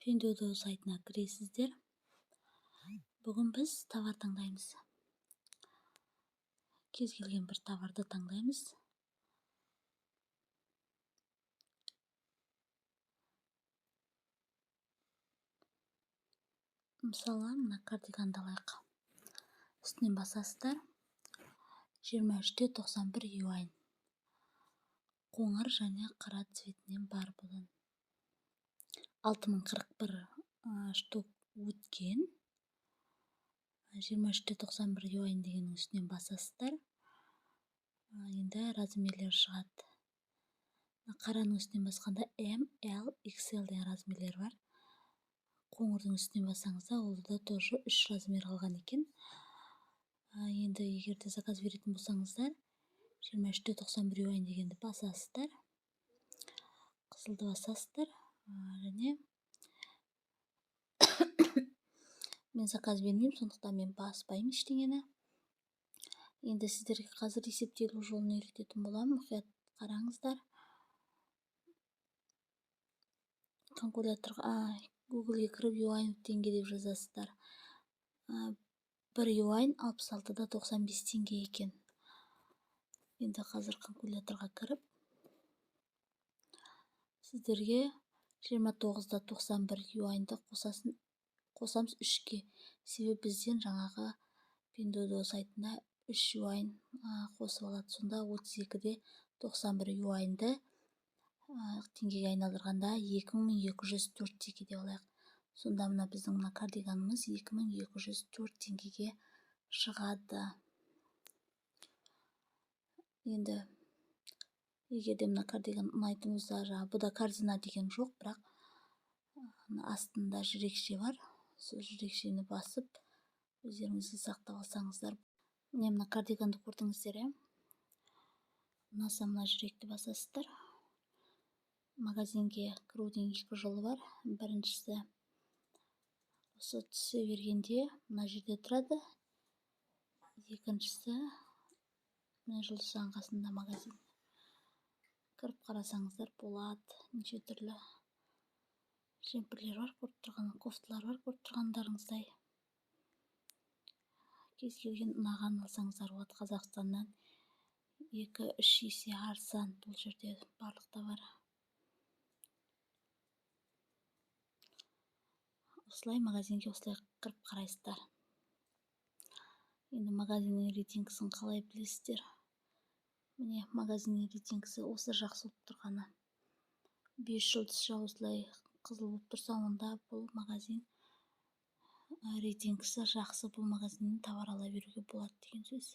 Pinduoduo сайтына кіресіздер. Бүгін біз товар таңдаймыз. Кез келген бір товарды таңдаймыз. Мысалы, мына кардиганды алайық. Үстінен басасыздар. 23,91 юань. Қоңыр және қара цветінен бар бұдан. 6041 штук өткен. 23,91 юань дегеннің үстінен басасыздар. Енді размерлер шығады. Қараның үстінен басқанда M, L, XL деген размерлер бар. Қоңырдың үстінен бассаңыздар, ол да тоже 3 размер қалған екен. Енді егер де заказ беретін болсаңыздар, 23,91 юань дегенді басасыздар. Қызылды басасыздар. Және мен заказ бермеймін, сондықтан мен баспаймын ештеңені. Енді сіздерге қазір есептелу жолын үйрететін боламын. Мұқият қараңыздар. Калькуляторға, Google-ге кіріп юань теңге деп жазасыздар. 1 юань 66,95 теңге екен. Енді қазір калькуляторға кіріп, сіздерге 29,91 юаньды қосамыз 3-ке. Себебі бізден жаңағы Pinduoduo сайтында 3 юань қосып алады. Сонда 32,91 юаньды теңгеге айналдырғанда 2204 теңге деп алайық. Сонда мына біздің мына кардиганымыз 2204 теңгеге шығады. Енді егер де мына кардиган ұнайтын болса, жаңағы бұда корзина деген жоқ, бірақ астында жүрекше бар. Сол жүрекшені басып өздеріңізге сақтап алсаңыздар. Міне мына кардиганды көрдіңіздер, иә? Ұнаса мына жүректі басасыздар. Магазинге кірудің екі жолы бар. Біріншісі осы түсе бергенде мына жерде тұрады. Екіншісі мына жұлдызшаның қасында магазин. Кіріп қарасаңыздар болады. Неше түрлі жемпірлер бар, көріп тұрған кофталар бар, көріп тұрғандарыңыздай. Кез келген ұнаған алсаңыздар болады. Қазақстаннан 2-3 есе арзан бұл жерде барлық товар. Осылай магазинге осылай кіріп қарайсыздар. Енді магазиннің рейтингісін қалай білесіздер? Міне магазиннің рейтингісі осы жақсы болып тұрғаны. 5 жұлдызша осылай қызыл болып тұрса, онда бұл магазин рейтингісі жақсы, бұл магазиннен товар ала беруге болады деген сөз.